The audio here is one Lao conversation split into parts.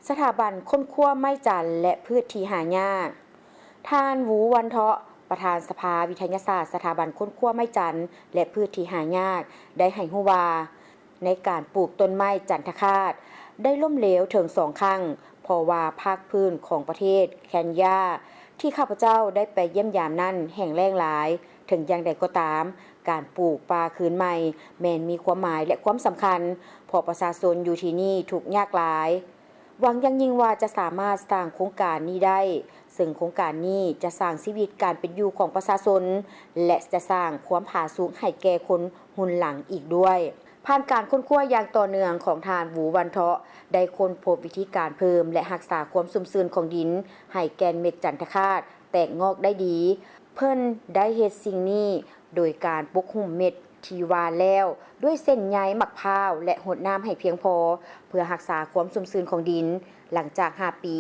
ສະຖາບັນຄົ້ນຄວ້າໄມ້ຈັນ ແລະ ພືດທີ່ຫາຍາກ. ທ່ານ ວູ ວັນເທາະ ປະທານສະພາວິທະຍາສາດສະຖາບັນຄົ້ນຄວ້າໄມ້ຈັນ ແລະ ພືດທີ່ຫາຍາກ ໄດ້ໃຫ້ຮູ້ວ່າ ໃນການປູກຕົ້ນໄມ້ຈັນທະຄາດ ໄດ້ລົ້ມເຫຼວເຖິງສອງຄັ້ງ ເພາະວ່າພາກພື້ນຂອງປະເທດເຄນຢາ ທີ່ຂ້າພະເຈົ້າໄດ້ໄປຢ້ຽມຢາມນັ້ນແຫ້ງແລ້ງຫຼາຍ. ເຖິງຢ່າງໃດກໍຕາມ, ການປູກປ່າຄືນໃໝ່ແມ່ນມີຄວາມໝາຍ ແລະ ຄວາມສຳຄັນ ເພາະປະຊາຊົນຢູ່ທີ່ນີ້ທຸກຍາກຫຼາຍ. ຫວັງຢ່າງຍິ່ງວ່າຈະສາມາດສ້າງໂຄງການນີ້ໄດ້, ເຊິ່ງໂຄງການນີ້ຈະສ້າງຊີວິດການເປັນຢູ່ຂອງປະຊາຊົນ ແລະ ຈະສ້າງຄວາມຜາສຸກໃຫ້ແກ່ຄົນຮຸ່ນຫຼັງອີກດ້ວຍ. ຜ່ານການຄົ້ນຄວ້າຢ່າງຕໍ່ເນື່ອງຂອງທ່ານ ວູ ວັນເທາະ ໄດ້ຄົ້ນພົບວິທີການເພີ່ມ ແລະ ຮັກສາຄວາມຊຸ່ມຊື່ນຂອງດິນໃຫ້ແກ່ນເມັດຈັນທະຄາດແຕກງອກໄດ້ດີ. ເພິ່ນໄດ້ເຮັດສິ່ງນີ້ໂດຍການປົກຫຸ້ມເມັດທີ່ຫວ່ານແລ້ວດ້ວຍເສັ້ນໃຍໝາກພ້າວ ແລະ ຫົດນ້ຳໃຫ້ພຽງພໍ ເພື່ອຮັກສາຄວາມຊຸ່ມຊື່ນຂອງດິນ. ຫຼັງຈາກຫ້າປີ,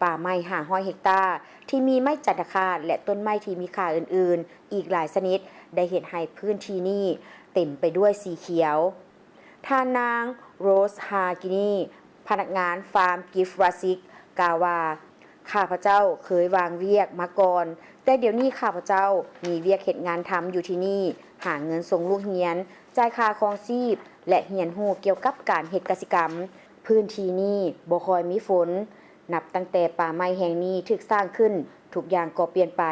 ປ່າໄມ້ຫ້າຮ້ອຍເຮັກຕາທີ່ມີໄມ້ຈັນທະຄາດ ແລະ ຕົ້ນໄມ້ທີ່ມີຄ່າອື່ນໆອີກຫຼາຍຊະນິດ ໄດ້ເຮັດໃຫ້ພື້ນທີ່ນີ້ເຕັມໄປດ້ວຍສີຂຽວ. ທ່ານນາງ ໂຣສ ຮາກິນີ ພະນັກງານຟາມກິຟຣາຊິກ ກ່າວວ່າ, ຂ້າພະເຈົ້າເຄີຍວ່າງວຽກມາກ່ອນ, ແຕ່ດຽວນີ້ຂ້າພະເຈົ້າມີວຽກເຮັດງານທຳຢູ່ທີ່ນີ້, ຫາເງິນສົ່ງລູກຮຽນ, ຈ່າຍຄ່າຄອງຊີບ ແລະ ຮຽນຮູ້ກ່ຽວກັບການເຮັດກະສິກຳ. ພື້ນທີ່ນີ້ບໍ່ຄ່ອຍມີຝົນ. ນັບຕັ້ງແຕ່ປ່າໄມ້ແຫ່ງນີ້ຖືກສ້າງຂຶ້ນ, ທຸກຢ່າງກໍປ່ຽນໄປ.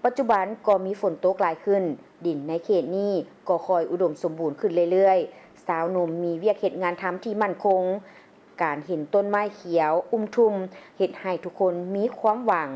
ປັດຈຸບັນກໍມີຝົນຕົກຫຼາຍຂຶ້ນ, ດິນໃນເຂດນີ້ກໍຄ່ອຍອຸດົມສົມບູນຂຶ້ນເລື້ອຍໆ. ຊາວໜຸ່ມມີວຽກເຮັດງານທຳທີ່ໝັ້ນຄົງ. ການເຫັນຕົ້ນໄມ້ຂຽວອຸ້ມທຸ່ມເຮັດໃຫ້ທຸກຄົນມີຄວາມຫວັງ.